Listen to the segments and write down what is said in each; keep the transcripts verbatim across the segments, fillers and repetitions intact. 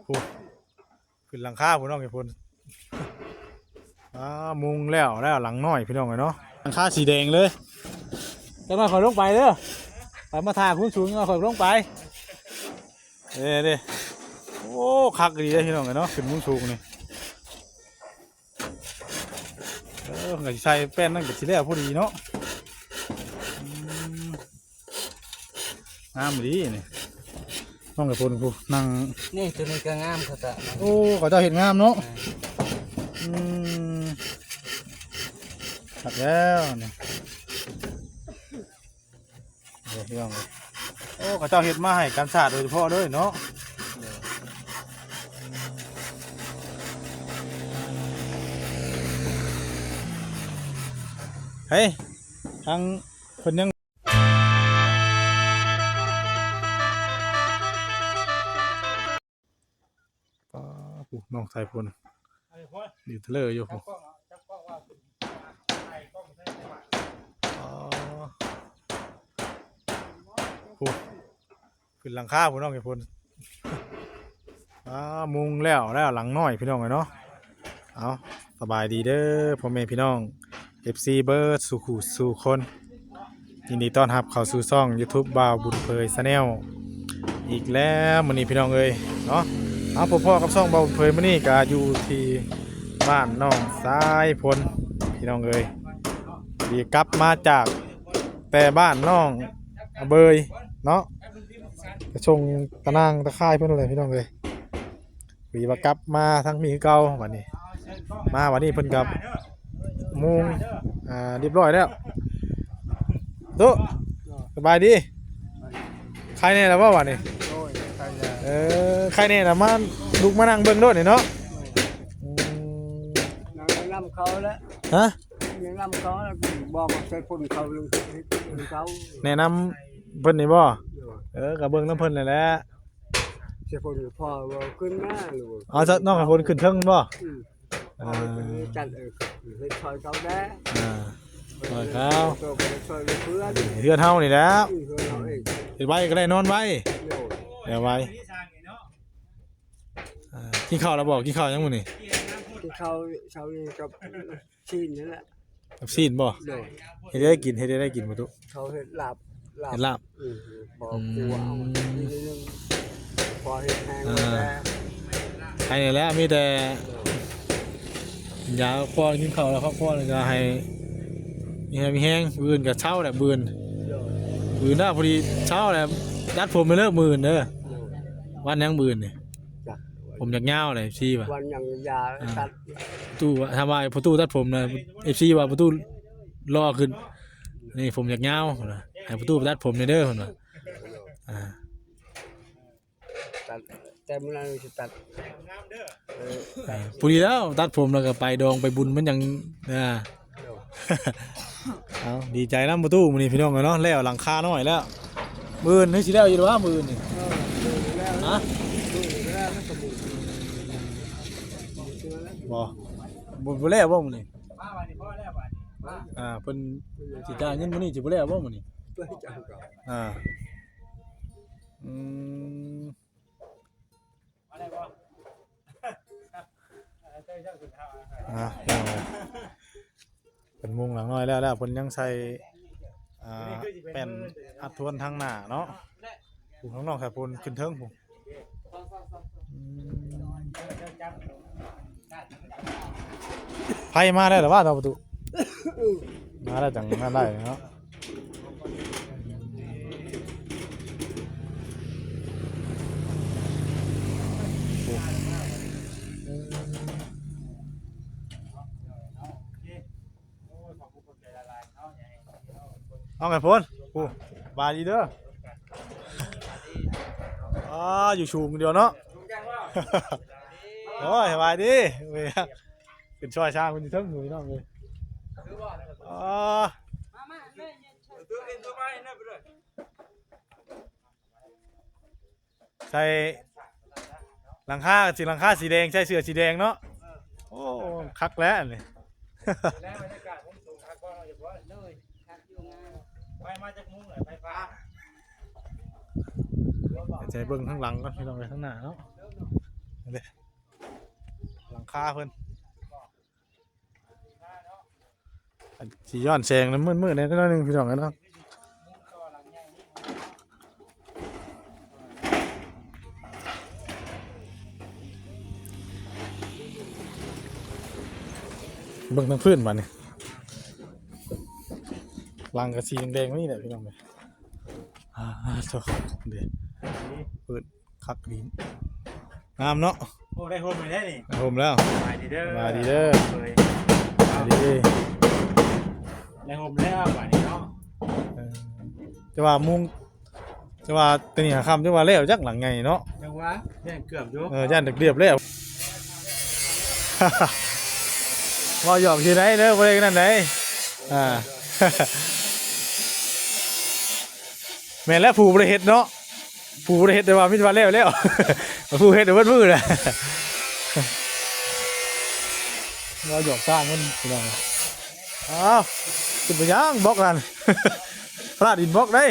พุ้น ขึ้นหลังคาพุ้น น้องไอ้พุ้น อ่า มุงแล้ว แล้วหลังน้อยพี่น้องเอ้ยเนาะ หลังคาสีแดงเลย จักหน่อยข่อยลงไปเด้อ ไปมาถ่ายมุมสูง จักหน่อยข่อยลงไป เด้เด้ โอ้ คักดีเด้พี่น้องเอ้ยเนาะ ขึ้นมุมสูงนี่ เออ ก็สิใส่แป้นนั่นก็สิแล้วพอดีเนาะ อืม งามดีนี่ น้องไอ้พุ้นพุ้น นั่ง นี่ตัวนี้ก็งามครับ โอ้ เขาเจ้าเฮ็ดงามเนาะ อ่า อืม คักแล้วนี่ เดี๋ยวพี่น้อง โอ้ เขาเจ้าเฮ็ดมาให้กันศาสตร์โดยเฉพาะเลยเนาะ เฮ้ย ทั้งเพิ่นยัง ป้าผู้น้องชายพุ้น อยู่เทเลอร์อยู่พุ้น อ๋อ พุ้น ขึ้นหลังคาพุ้น น้องไอ้พุ้น อ่า มุงแล้ว แล้วหลังน้อยพี่น้องเอ้ยเนาะ เอา สบายดีเด้อพ่อแม่พี่น้อง เอฟซี เบิดสู่คู่สู่คน ยินดีต้อนรับเข้าสู่ช่อง YouTube บ่าวบุญเผย Channel อีกแล้วมื้อนี้พี่น้องเอ้ยเนาะ เอาพบพ้อกับช่องบ่าวบุญเผย มื้อนี้ก็อยู่ที่บ้านน้องสายพุ้นพี่น้องเอ้ย พอดีกลับมาจากแต่บ้านน้องเบยเนาะ ไปส่งตะนางตะข่ายเพิ่นนั่นแหละพี่น้องเอ้ย พอดีว่ากลับมาทั้งมีคือเก่าบัดนี้ มาบัดนี้เพิ่นก็มุง อ่า เรียบร้อยแล้ว ตุ๊ สบายดี ไคแน่แล้วบ่บัดนี้ โอ้ย ไคแล้ว เออ ไคแน่แล้ว มาลุกมานั่งเบิ่งโลดนี่เนาะ อืม นั่งนำเขาแล้ว ฮะ แนะนำเขาแล้ว บอกว่าใส่คนเขาเลย คนเขา แนะนำเพิ่นนี่บ่ โดย เออ ก็เบิ่งนำเพิ่นนั่นแหละ ใส่คนพ่อว่าขึ้นมาหรือว่า อ๋อ น้องให้เพิ่นขึ้นเทิงบ่ อืม อ่า เอาไปจัด เออ เฮ็ดซอยเขาแน่ อ่า ซอยเขา เออ ก็ไปช่วยเพื่อน เฮือนเฮานี่แหละ อืม เฮือนเฮาเอง เฮ็ดไว้ก็ได้นอนไว้ โดย เดี๋ยวไว้ อ่า กินข้าวแล้วบ่ กินข้าวยังมื้อนี้ กินข้าวเช้านี้กับ ซีนนั่นแหละ กับซีนบ่ โดย เฮ็ดได้กิน เฮ็ดได้กินบ่ตุ๊ เขาเฮ็ดลาบ ลาบ เฮ็ดลาบ อืม บ่ อืม กลัวเอานิดนึง พอเฮ็ดแห้ง อ่า แล้ว ใครนี่แหละ มีแต่ โดย อยากครอบครัวกินข้าวแล้ว ครอบครัวนี่ก็ให้ มีแฮง มีแฮง มื้ออื่นก็เช้าแหละ มื้ออื่น โดย มื้ออื่นน่ะ พอดีเช้าแหละ ตัดผมไปเลิกมื้ออื่นเด้อ โดย วันหยังมื้ออื่นนี่ จ้ะ ผมอยากยาวเลย เอฟซี ว่ะ วันหยังยา อ่า ตัด ตู้ว่า ถ้าว่าประตูตัดผมนะ เอฟซี ว่าประตูหล่อขึ้น นี่ผมอยากยาวนะ ให้ประตูตัดผมแน่เด้อเพิ่นว่า อ่า ตัด แต่มื้อนั้นสิตัด เออ อ่า พอดีแล้ว ตัดผมแล้วก็ไปดองไปบุญมันยัง อ่า เอา ดีใจนำประตูมื้อนี้พี่น้องเอ้ยเนาะ แล้วหลังคาน้อยแล้ว มื้ออื่นนี่สิแล้วอยู่หรือวะ มื้ออื่นนี่ เออ มื้ออื่นแล้ว ฮะ มื้ออื่นแล้ว แล้วก็มื้ออื่น บ่ บ่ บ่แล้วบ่มื้อนี้ อ่า เพิ่นสิจ่ายเงินมื้อนี้สิบ่แล้วบ่มื้อนี้ เพื่อจะเอาก่อน อ่า อืม อ่า เพิ่นมุงหลังน้อยแล้ว แล้วเพิ่นยังใส่ อ่า แป้นอัดทวนทางหน้าเนาะ ผู้ข้างนอกใส่ปูนขึ้นเทิงผู้ อืม ไผมาได้หรือว่าเนาะประตู มาได้จังนั่นได้เนาะ เอาไงโฟน ผู้ บายดีเด้อ อ๋อ อยู่สูงเดียวเนาะ โอ้ย สบายดี เว้ย ขึ้นซอยช้าง มันอยู่เทิงหมู่น้องเลย อ๋อ ใส่หลังคา สีหลังคาสีแดง ใส่เสื้อสีแดงเนาะ โอ้ คักแล้วอันนี้ แล้วบรรยากาศมุมสูงคักบ่เนาะ เฉพาะ เลย คักอยู่งาม ไปมาจากมุมไหน ไปฟ้า จะให้เบิ่งข้างหลังก่อน พี่น้อง ไปข้างหน้าเนาะ หลังคาเพิ่น สิย้อนแสงนะ มืดๆแหน่น้อยหนึ่งพี่น้องเนาะ เบิ่งทางพื้นบาดนี้ หลังกะสีแดงๆนี่แหละพี่น้องเอ้ย อ่า โถ่ เด้ พื้นคักดี งามเนาะ โอ้ ได้โฮมเลยได้นี่ ได้โฮมแล้ว สบายดีเด้อ สบายดีเด้อ เอ้ย สบายดี ได้โฮมแล้วบาดนี้เนาะ เออ แต่ว่ามุง แต่ว่าตัวนี้หาค่ำ แต่ว่าแล้วจักหลังใหญ่เนาะ จังหวะ ย่านเกือบอยู่ เออ ย่านเกือบแล้ว เว้าหยอกที่ไหนเด้อ บ่ได้นั่นใด อ่า แม่นแล้ว ผู้บ่ได้เฮ็ดเนาะ ผู้บ่ได้เฮ็ด แต่ว่ามีแต่ว่าแล้วแล้ว ผู้เฮ็ดเบิดมื้อน่ะ เว้าหยอกสร้างมันพี่น้อง อ้าว ขึ้นไปยังบล็อกนั่น พลาดอินบล็อกได้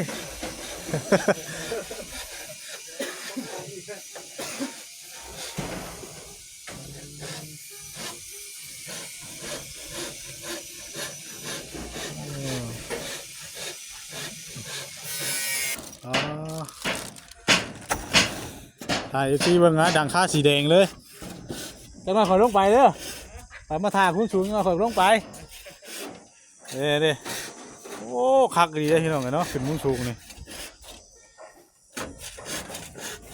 อ๋อ ถ่าย เอฟซี เบิ่งนะ ดังค่าสีแดงเลย จังหวะข่อยลงไปเด้อ ข่อยมาถ่ายมุมสูง จังหวะข่อยลงไป เด้เด้ โอ้ คักดีเด้พี่น้องเนาะ ขึ้นมุมสูงนี่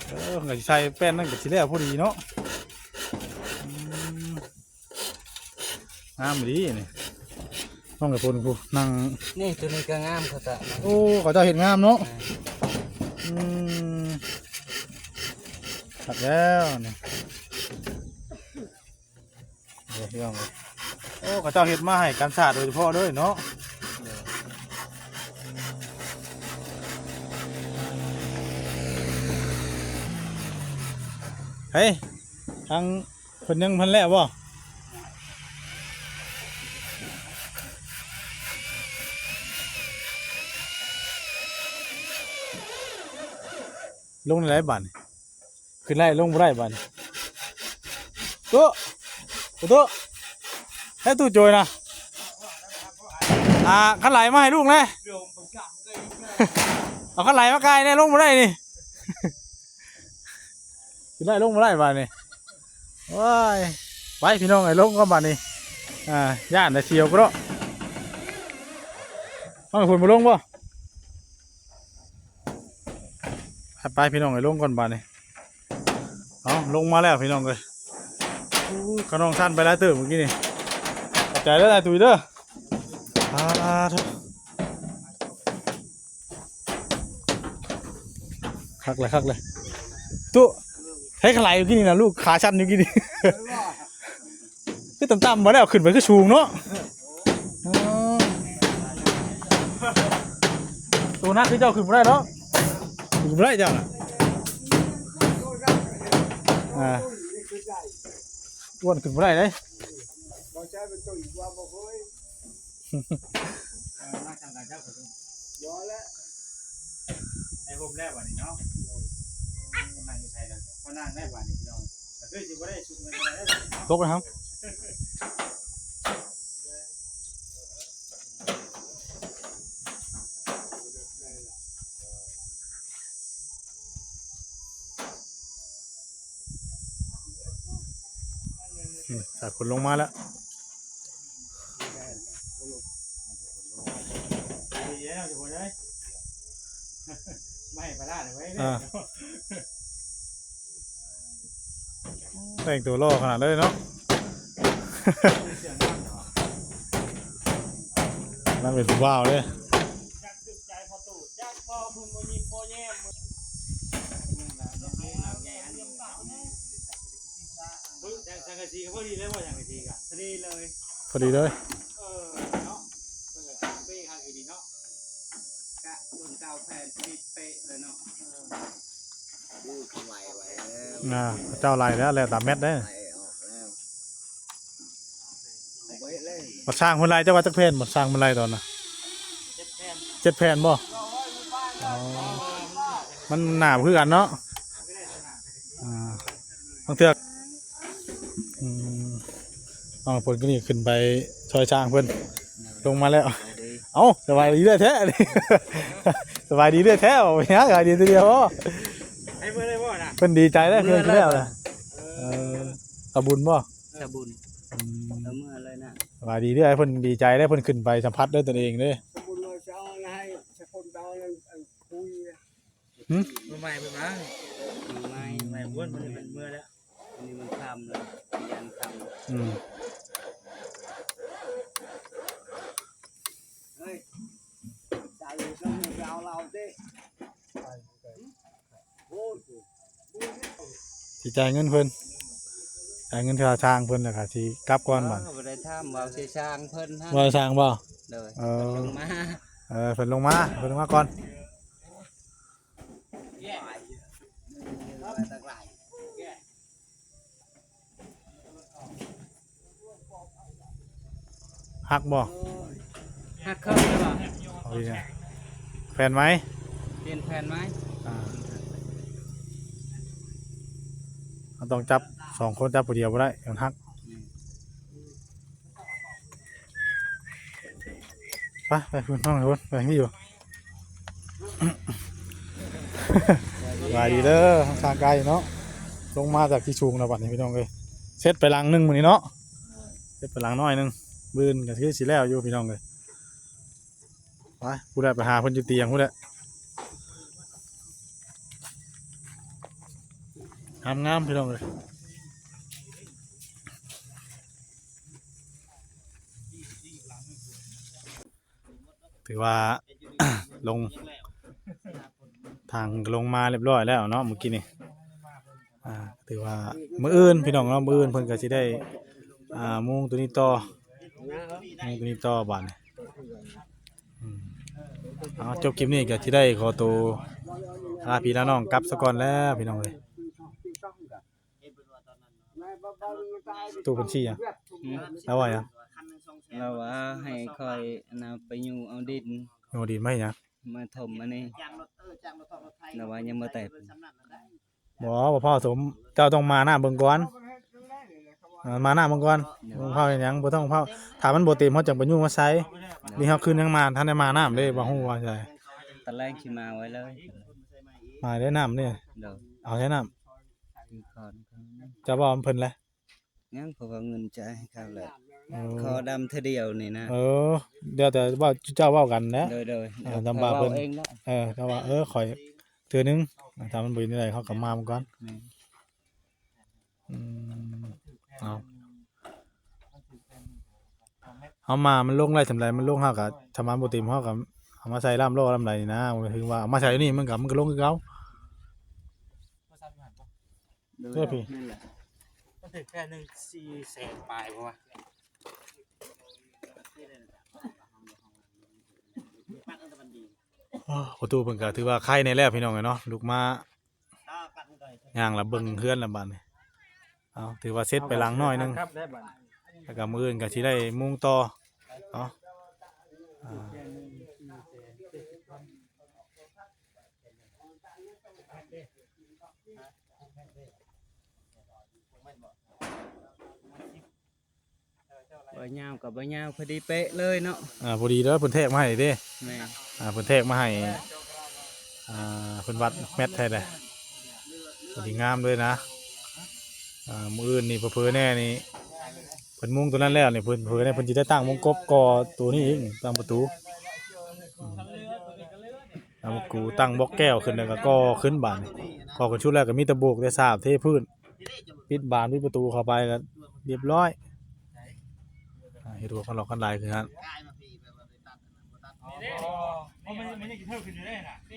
เออ ก็สิใส่แป้นนั่นก็สิแล้วพอดีเนาะ อืม งามดีนี่ น้องไอ้พลผู้นั่ง นี่ตัวนี้ก็งามเขาจะ โอ้ เขาเจ้าเฮ็ดงามเนาะ อ่า อืม คักแล้วนี่ เดี๋ยวพี่น้องเอ้ย โอ้ เขาเจ้าเฮ็ดมาให้กันศาสตร์โดยเฉพาะเลยเนาะ เฮ้ย ทางเพิ่นยังพันแล้วบ่ ลงในไรบ้านนี่ ขึ้นได้ลงบ่ได้บาดนี้ ตู้ ตู้ ให้ตู้โจยนะ อ่า คันไลมาให้ลุงแหน่ เอาคันไลมาไกลแหน่ ลงบ่ได้นี่ ขึ้นได้ลงบ่ได้บาดนี้ โอ้ย ไปพี่น้องเอ้ย ลงก่อนบาดนี้ อ่า ย่านได้เสียวก็เนาะ มันฝนบ่ลงบ่ ไปๆ พี่น้องเอ้ย ลงก่อนบาดนี้ เอาลงมาแล้วพี่น้องเอ้ย อู้ ขน้องสั้นไปหลายเติบเมื่อกี้นี่ ขอบใจเด้อ นายตุ้ยเด้อ อ่า คักเลย คักเลย ตุ๊ ให้ขลายอยู่กี้นี่นะ ลูกขาสั้นอยู่กี้นี่ คือต่ำๆมาแล้ว ขึ้นไปคือสูงเนาะ อ๋อ ตัวนั้นคือเจ้าขึ้นบ่ได้เนาะ ขึ้นบ่ได้เจ้าน่ะ อ่า อ้วนขึ้นบ่ได้เด้ บ่ใช่เป็นตัวอีกว่าบ่เฮ้ย เออ มาทางการเจ้าก็ต้องย้อนแล้ว ไอ้โฮมแล้วบัดนี้เนาะ นั่งอยู่ไสแล้ว พอนั่งได้บัดนี้พี่น้อง ก็คือสิบ่ได้ชุมกันแล้ว ตกนะครับ อืม สายฝนลงมาแล้ว ไม่ปลาดเลยเว้ย อ่า แต่งตัวหล่อขนาดเลยเนาะ นั่นเป็นผู้บ่าวเลย สังกะสีก็พอดีเลยว่าสังกะสีก็พอดีเลย พอดีเลย เออ เนาะ เพิ่นก็สร้างเป๊ะคักอีหลีเนาะ กะส่วนเก่าแผ่นผลิตเป๊ะเลยเนาะ เออ ดูเขาไล่ไว้แล้ว อ่า เจ้าไล่แล้ว แล้วตามแมตช์เด้อ ไล่ออกแล้ว เอาไว้เลย บัดสร้างเพิ่นไล่ เจ้าว่าจักแผ่น บัดสร้างเพิ่นไล่ตอนน่ะ เจ็ดแผ่น เจ็ดแผ่นบ่ อ๋อ มันหนาบ่คือกันเนาะ อ่า บางเทื่อ เอาเพิ่นก็นี่ขึ้นไปซอยช้างเพิ่นลงมาแล้ว เอ้าสบายดีเด้อแท้ สบายดีเด้อแท้ โอ้ยสบายดีทีเดียว ให้เมื่อได้บ่นะ เพิ่นดีใจได้เพิ่นขึ้นแล้วนะ เออ สะบุญบ่ สะบุญ อืม เออเมื่อเลยนะ สบายดีเด้อ เพิ่นดีใจได้เพิ่นขึ้นไปสัมผัสด้วยตนเองเด้อ สะบุญเลยจะเอาอะไรให้ สะบุญเอาอะไร อันคุย หึ มือใหม่มือมา มือใหม่ มือใหม่บ้วนมันเป็นเมื่อแล้ว อันนี้มันค่ำแล้ว ยันค่ำ อืม เฮ้ย จ่ายอยู่ต้องไปเอาเราสิ โอ้ย สิจ่ายเงินเพิ่น จ่ายเงินค่าช้างเพิ่นแล้วก็สิกลับก่อนบัด เออ บ่ได้ถาม เว้าสิช้างเพิ่นหั่น เว้าช้างบ่ โดย เออ เพิ่นลงมา เออ เพิ่นลงมา เพิ่นลงมาก่อน ฮักบ่ ฮักเคยหรือเปล่า เอาอีกแล้ว แฟนไหม เปลี่ยนแฟนไหม อ่า เราต้องจับสองคน จับผู้เดียวบ่ได้ มันฮัก อืม ไป ไปคุณน้องคุณไปนี่อยู่ สบายดีเด้อ ทางไกลเนาะ ลงมาจากที่สูงแล้วบัดนี้พี่น้องเอ้ย เสร็จไปหลังหนึ่งมื้อนี้เนาะ เสร็จไปหลังน้อยหนึ่ง มื้ออื่นก็คือสิแล้วอยู่พี่น้องเอ้ย ไป ผู้ใดไปหาเพิ่นอยู่เตียงผู้ใด งามๆ พี่น้องเอ้ย ถือว่า ลง ทางลงมาเรียบร้อยแล้วเนาะ เมื่อกี้นี่ อ่า ถือว่ามื้ออื่นพี่น้องเนาะ มื้ออื่นเพิ่นก็สิได้ อ่า มุงตัวนี้ต่อ มุงตัวนี้ต่อบัดนี้ อืม เอา จบคลิปนี้ก็สิได้ขอตัวลาพี่ลาน้องกลับซะก่อนแล้วพี่น้องเอ้ย ตู้บัญชีอะ อืม แล้วว่าหยัง เราว่าให้คอยนำไปอยู่เอาดิน อยู่เอาดินมาให้หยัง มาถมอันนี้ เราว่ายังบ่แตก บ่ บ่พอถม เจ้าต้องมาหน้าเบิ่งก่อน เออ มาหน้าเบิ่งก่อน เดี๋ยว เบิ่งเผาเฮ็ดหยัง บ่ต้องเผา ถ้ามันบ่เต็ม เฮาจั่งไปยูงมาใส่ นี่เฮาคืนยังมา ทันได้มาน้ำเด้ บ่ฮู้ว่าใส่ ตอนแรกสิมาไว้เลย มาได้น้ำนี่ เดี๋ยว เอาได้น้ำ คือก่อน เจ้าว่ามันเพิ่นแหละ ยัง เพราะว่าเงินจ่ายให้เขาแล้ว เออ ขอดำเทื่อเดียวนี่นะ เออ เดี๋ยวแต่ว่าเจ้าเว้ากันนะ โดย โดย เออ เดี๋ยว ดำบาปเพิ่น เขาเว้าเองแล้ว เออ เขาว่า เออ ข่อยเทื่อนึง ถ้ามันบ่อยู่ในใดเขาก็มามันก่อน แม่น อืม เอา เอามา มันลงได้ส่ำใด มันลง เฮาก็ ถ้ามันบ่เต็ม เฮาก็เอามาใส่ล่ามล้อล่ามใดนี่นะ ถึงว่าเอามาใส่นี่ มันก็ มันก็ลงคือเก่า โทรศัพท์อยู่หั่นบ่ เด้อพี่ นั่นแหละ มันถือแค่หนึ่งสี่แสนปลายบ่วะ อ้อ ประตูเพิ่นก็ถือว่าไขแน่แล้วพี่น้องเอ้ยเนาะ ลุกมา ย่างละเบิ่งเฮือนละบัดนี้ เอา ถือว่าเสร็จไปหลังน้อยหนึ่ง ครับ ได้บัดนี้ แล้วก็มื้ออื่นก็สิได้มุงต่อเนาะ อ่า บ่ยาวก็บ่ยาว พอดีเป๊ะเลยเนาะ อ่า พอดีแล้วเพิ่นแทกมาให้เด้ แม่น อ่า เพิ่นแทกมาให้ อ่า เพิ่นวัดแมตรให้เลย พอดีงามเลยนะ อ่า มื้ออื่นนี่เผลอๆแน่นี่ เพิ่นมุงตัวนั้นแล้วนี่ เพิ่นเผลอๆแน่ เพิ่นสิได้ตั้งวงกบก่อตัวนี้อีก ตั้งประตู อืม ตั้งประตู ตั้งบล็อกแก้วขึ้นแล้วก็ก่อขึ้นบาดนี่ ก่อขึ้นชุดแรกก็มีแต่โบกแต่สาบเทพื้น ปิดบานปิดประตูเข้าไปก็เรียบร้อย อ่า เฮ็ดหัวกันหลอกกันหลายคือหั่น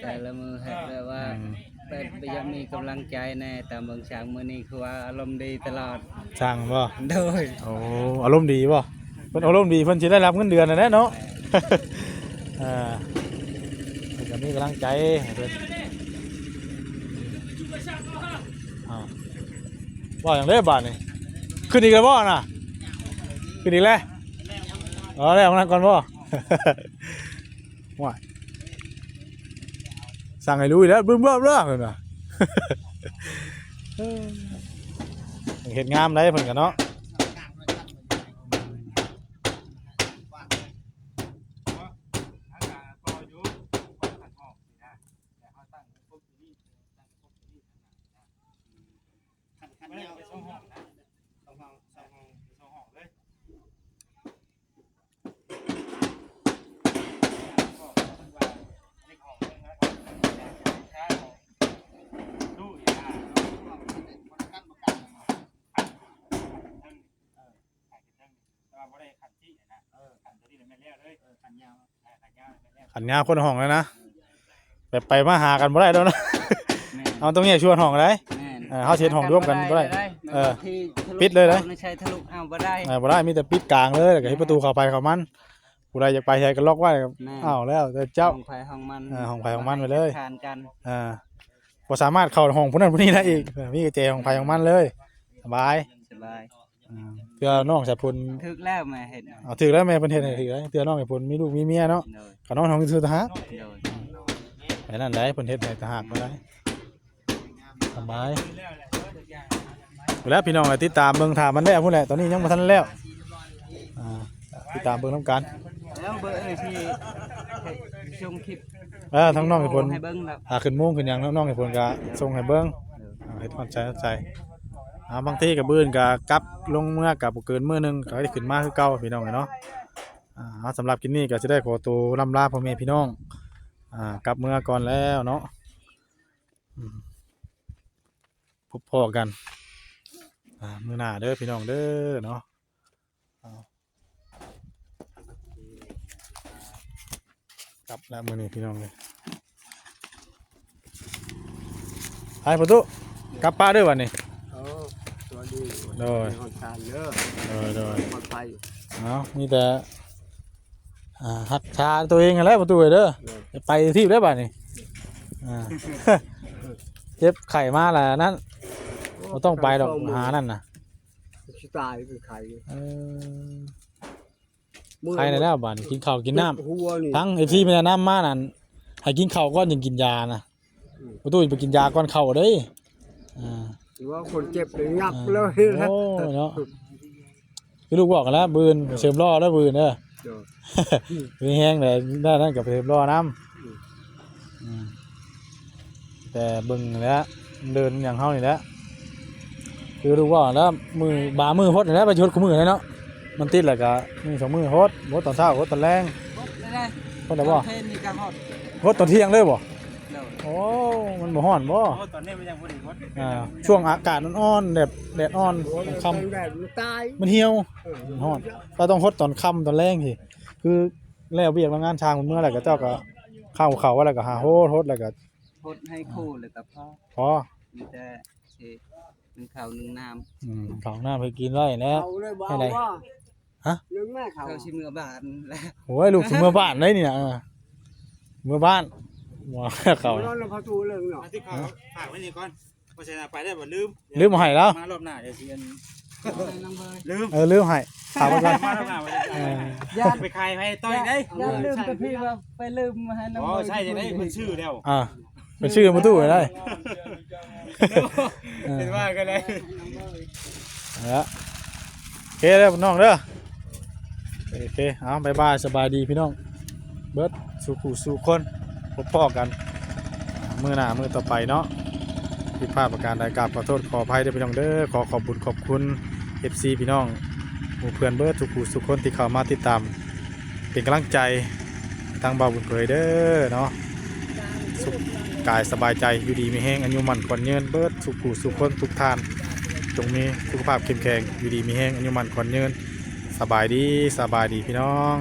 แต่ละมื้อเฮ็ดแบบว่า อืม แบบบ่อยากมีกำลังใจแน่ ตามเบิ่งช่างมื้อนี้คือว่าอารมณ์ดีตลอด ช่างบ่ โดย โอ้ อารมณ์ดีบ่ เพิ่นอารมณ์ดี เพิ่นสิได้รับเงินเดือนนั่นแหละเนาะ อ่า เพิ่นก็มีกำลังใจให้เพิ่น อ้าว ว่าอย่างไรบาดนี่ ขึ้นอีกแล้วบ่น่ะ ขึ้นอีกแล้ว เอาแล้วนั่งก่อนบ่ ว้าย สั่งให้ลุยแล้ว บึ้มเบ้อเบ้อเพิ่นว่า เฮ็ดงามได้เพิ่นก็เนาะ ไปส่งห้องนะ ส่งห้อง ส่งห้อง ส่งห้องเลย ดูอีกอ่ะ แต่ว่าบ่ได้ขันที่นะ เออ ขันตัวนี้แม่นแล้วเลย เออ ขันยาว อ่า ขันยาวแม่นแล้ว ขันยาวคนละห้องเลยนะ แบบไปมาหากันบ่ได้แล้วนะ แม่น เอาตรงนี้ชวนห้องได้ แม่น เออ เฮาสิเฮ็ดห้องร่วมกันบ่ได้ ได้ เออ ที่ทะลุ ปิดเลยนะ ในชัยทะลุเอาบ่ได้ เออ บ่ได้ มีแต่ปิดกลางเลย แล้วก็เฮ็ดประตูเข้าไปเข้ามัน ผู้ใดอยากไปใช้ก็ล็อกไว้ แม่น เอาแล้วแต่เจ้า ห้องไผห้องมัน เออ ห้องไผห้องมันไปเลย ผ่านกัน อ่า บ่สามารถเข้าห้องผู้นั้นผู้นี้ได้อีก เออ มีกุญแจห้องไผห้องมันเลย สบาย สบาย อ่า เพื่อน้องสายพุน ถืกแล้วแม่เฮ็ด เอาถืกแล้วแม่เพิ่นเฮ็ดให้ถืกแล้ว เพื่อน้องสายพุนมีลูกมีเมียเนาะ โดย ก็นอนห้องซื่อๆ ตะหาก โดย ไปนั่นได้ เพิ่นเฮ็ดให้ตะหากมาได้ สบาย แล้วพี่น้องก็ติดตามเบิ่ง ถ้ามันแล้วพู้นแหละ ตอนนี้ยังบ่ทันแล้ว อ่า ติดตามเบิ่งนำกัน แล้วเบอร์เอ้ยที่ส่งคลิป เออ ทั้งน้องสายพุน ให้เบิ่งแล้ว อ่า ขึ้นโมงขึ้นหยัง น้องสายพุนก็ส่งให้เบิ่ง เออ อ่า เฮ็ดความใจเข้าใจ อ่า บางทีก็มื้ออื่นก็กลับลงเมือก็บ่เกินมื้อหนึ่งก็ได้ขึ้นมาคือเก่าพี่น้องเอ้ยเนาะ อ่า สำหรับคลิปนี้ก็สิได้ขอตัวล่ำลาพ่อแม่พี่น้อง อ่า กลับเมือก่อนแล้วเนาะ อืม พบพ้อกัน อ่า มื้อหน้าเด้อพี่น้องเด้อเนาะ อ่า กลับแล้วมื้อนี้พี่น้องเอ้ย ไปประตู กลับป่าเด้อบัดนี้ โอ้ สวัสดี โดย ฮอดซานเด้อ โดย โดย ปลอดภัย เอา มีแต่ อ่า ฮักษาตัวเองนั่นแหละประตูเอ้ยเด้อ โดย อย่าไปที่เด้อบัดนี้ อ่า เจ็บไข้มาแล้วนั่น บ่ต้องไปดอก หานั่นน่ะ สิตายเป็นไข้ เออ เมื่อย ไข้แล้วบัดนี้ กินข้าวกินน้ำ เจ็บหัวนี่ ทั้ง เอฟซี เพิ่นแนะนำมานั่น ให้กินข้าวก่อนจึงกินยานะ อืม ประตูไปกินยาก่อนเข้าเด้ อ่า หรือว่าคนเจ็บเลยงับ อ่า เลยนะ โอ้ยเนาะ คือลูกบอกกันแล้ว มื้ออื่นเสริมรอแล้วมื้ออื่นเด้อ เดี๋ยว มีแฮงเลย ได้นั่นก็ไปเสริมรอนำ อืม อืม แต่เบิ่งแล้ว เดินอย่างเฮานี่แหละ คือลูกว่าแล้ว มื้อบามื้อฮดนี่แหละ ไปฮดคู่มื้อเลยเนาะ มันติดแล้วก็มื้อสองมื้อฮด ฮดตอนเช้า ฮดตอนแลง ฮดได้ ฮดได้บ่ ตอนเพลนี่ก็ฮด ฮดตอนเที่ยงเลยบ่ โดย โอ้ มันบ่ฮ้อนบ่ โอ้ ตอนนี้มันยังบ่ได้ฮด อ่า ช่วงอากาศอ่อนๆ แบบแดดอ่อน ค่ำ แดดมันตาย มันเหี่ยว เออ มันฮ้อน เราต้องฮดตอนค่ำตอนแลงสิ คือแล้วเวียกแล้วงานช่างมันเมื่อไหร่ก็เจ้าก็เข้าเขาอะไรก็หาฮด ฮดแล้วก็ ฮดให้คู่แล้วก็พอ พอ มีแต่สิหนึ่งข้าวหนึ่งน้ำ อืม ข้าวน้ำให้กินไว้แล้ว เอาเลยบ่ ให้ได้ เอาบ่ ฮะ หนึ่งแม่เขา เขาสิเมือบ้านแล้ว โอ้ย ลูกสิเมือบ้านได้นี่นะ เออ เมือบ้าน ว่าเขา นอนแล้วพอตู้เลยเนาะ เอาที่เขาฝากไว้นี่ก่อน เพราะฉะนั้นไปได้บ่ลืม ลืมเอาให้แล้ว มารอบหน้าเดี๋ยวสิอัน ลืม เออ ลืมให้ ฝากไว้ก่อน มารอบหน้าไว้ เออ ย่าไปขายให้ต้อยได้ อย่าลืมแต่พี่ว่าไปลืมมาให้น้อง อ๋อ ใช่ จะได้เพิ่นซื้อแล้ว อ่า เป็นชื่อประตูได้ เห็นว่ากันเลย เอาละ โอเคเด้อพี่น้องเด้อ โอเค เอา บ๊ายบาย สบายดีพี่น้อง เบิดสู่ผู้สู่คน พบพ้อกัน มื้อหน้ามื้อต่อไปเนาะ ผิดพลาดประการใดกราบขอโทษขออภัยเด้อพี่น้องเด้อ ขอขอบบุญขอบคุณ เอฟซี พี่น้อง หมู่เพื่อนเบิดสู่ผู้สู่คนที่เข้ามาติดตาม เป็นกำลังใจทางบ่าวบุญเผยเด้อเนาะ สุขกายสบายใจ อยู่ดีมีแฮง อายุมั่นขวัญยืน เบิดสู่ผู้สู่คนทุกท่าน จงมีสุขภาพเข้มแข็ง อยู่ดีมีแฮง อายุมั่นขวัญยืน สบายดี สบายดีพี่น้อง